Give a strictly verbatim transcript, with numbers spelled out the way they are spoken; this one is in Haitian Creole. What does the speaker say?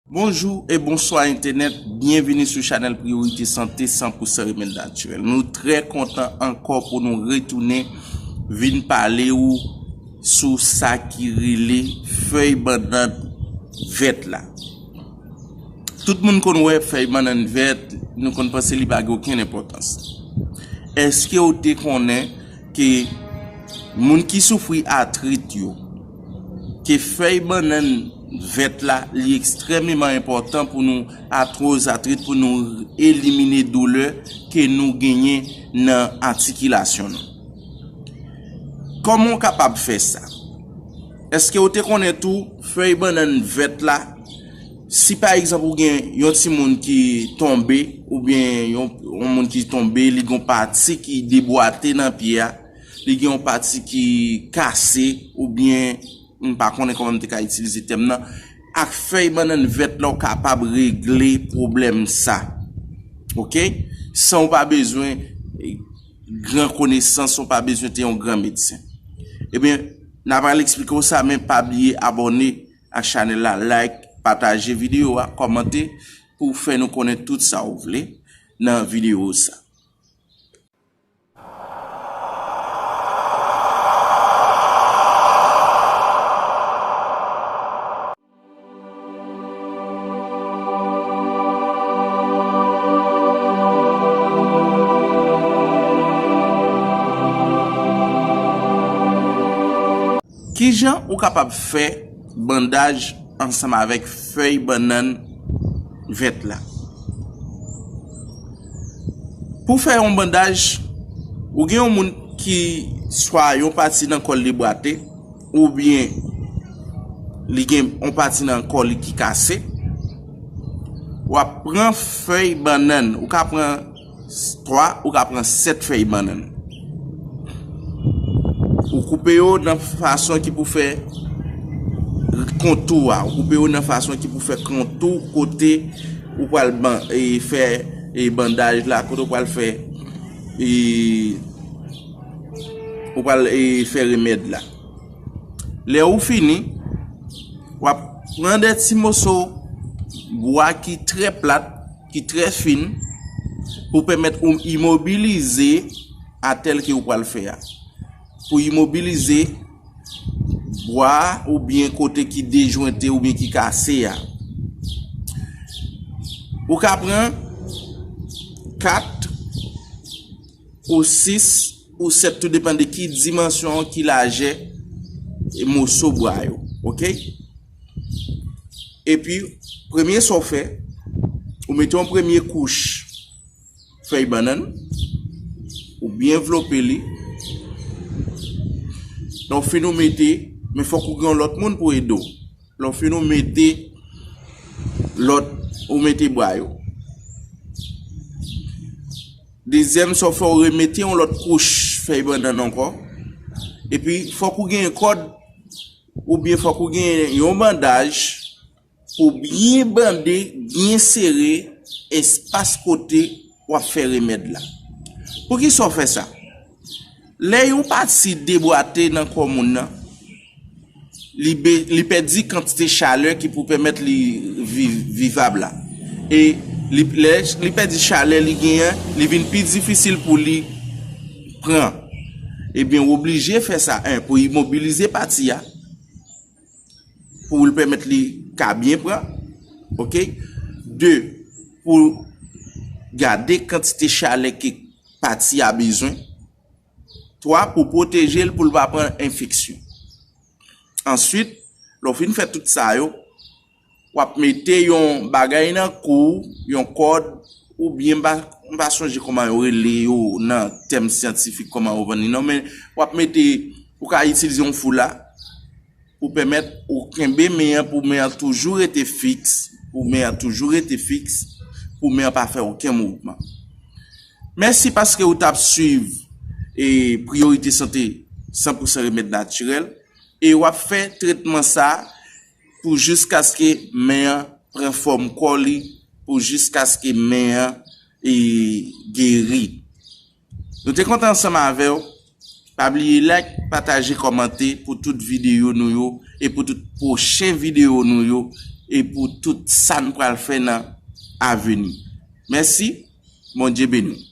Bonjou e bonswa entènèt, byenvini sou chanèl Priyorite Sante san pou san remèd natirèl. Nou trè kontan ankò pou nou retounen vin pale ou sou sa ki rele fèy bannann vèt la. Tout moun konn wè fèy bannann vèt, nou konn panse li pa gen okenn enpòtans. Èske w te konnen ke moun ki soufri atrit yo, ke fèy bannann vèt la, li ekstrèmeman enpòtan pou nou, atwoz, atrit, pou nou elimine doulè ke nou genyen nan atikilasyon nou. Kòman w kapab fè sa? Èske w te konnen tou fèy bannann vèt la, si pa egzanp ou gen yon timoun ki tonbe, oubyen yon, yon moun ki tonbe, li gen yon pati ki debwate nan pye a, li gen yon pati ki kase, oubyen m pa konnen kòman m te ka itilize tèm nan, ak fèy bannann vèt la, w kapab regle pwoblèm sa. Oke? San w pa bezwen, eh, gran konesans, w pa bezwen te yon gran medsen. Ebyen, n a pral eksplike w sa, men pa bliye abòne ak chanèl la, like, pataje videyo a, kòmante pou w fè nou konnen tout sa w vle nan videyo sa. Kijan ou kapab fè bandaj ansanm avèk fèy bannann vèt la? Pou fè yon bandaj, ou gen yon moun ki swa yon pati nan kò l debwate, oubyen li gen yon pati nan kò li ki kase, w ap pran fèy bannann, ou ka pran twa, ou ka pran sèt fèy bannann. Ou koupe yo nan fason ki pou fè kontou a. Ou koupe yo nan fason ki pou fè kontou kote ou pral ban-, e, fè, e, bandaj la, kote ou pral fè, e, ou pral, e, fè remèd la. Lè ou fini, w ap pran de ti moso bwa ki trè plat, ki trè fin, pou pèmèt ou imobilize atè ke ou pral fè a. Pou imobilize bwa oubyen kote ki dejwente oubyen ki kase a. Ou ka pran kat ou sis ou sèt, tou depann de ki dimansyon, ki lajè moso bwa yo. Oke? Epi, premye sa w fè, ou mete yon premye kouch fèy bannann, ou byen vlope li. Lè w fin ou mete, men fòk ou gen yon lòt moun pou ede w. Lè w fin ou mete lòt, ou mete bwa yo. Dezyèm sa w fè, ou remete yon lòt kouch fèy bannann ankò. Epi, fòk ou gen kòd, oubyen fòk ou gen yon bandaj pou byen bande, byen sere espas kote w ap fè remèd la. Poukisa w fè sa? Lè yon pati debwate nan kò moun nan, li be-, li pèdi kantite chalè ki pou pèmèt li viv, vivab la. E li, lè li pèdi chalè li genyen, li vin pi difisil pou li pran. Ebyen, w oblije fè sa, en, pou imobilize pati a, pou l pèmèt li ka byen pran, oke? De, pou gade kantite chalè ke pati a bezwen. Twa, pou pwoteje l, pou l pa pran enfeksyon. Answit, lè w fin fè tout sa yo, w ap mete yon bagay nan kou w, yon kòd, oubyen m pa, m pa sonje kòman yo rele yo nan tèm syantifik, kòman yo vann li non, men w ap mete, ou ka itilize yon foula, pou pèmèt ou kenbe men an, pou men an toujou rete fiks, pou men an toujou rete fiks, pou men an pa fè okenn mouvman. Mèsi paske ou t ap swiv e Priyorite Sante san pou san remèd natirèl, e w ap fè tretman sa pou jiskaske men an pran fòm kò li, pou jiskaske men an, e, geri. Nou te kontan ansanm avè w. Pa bliye like, pataje, kòmante pou tout videyo nou yo e pou tout pwochen videyo nou yo. e pou tout sa n pral fè nan avni. Mèsi. Bondye beni w.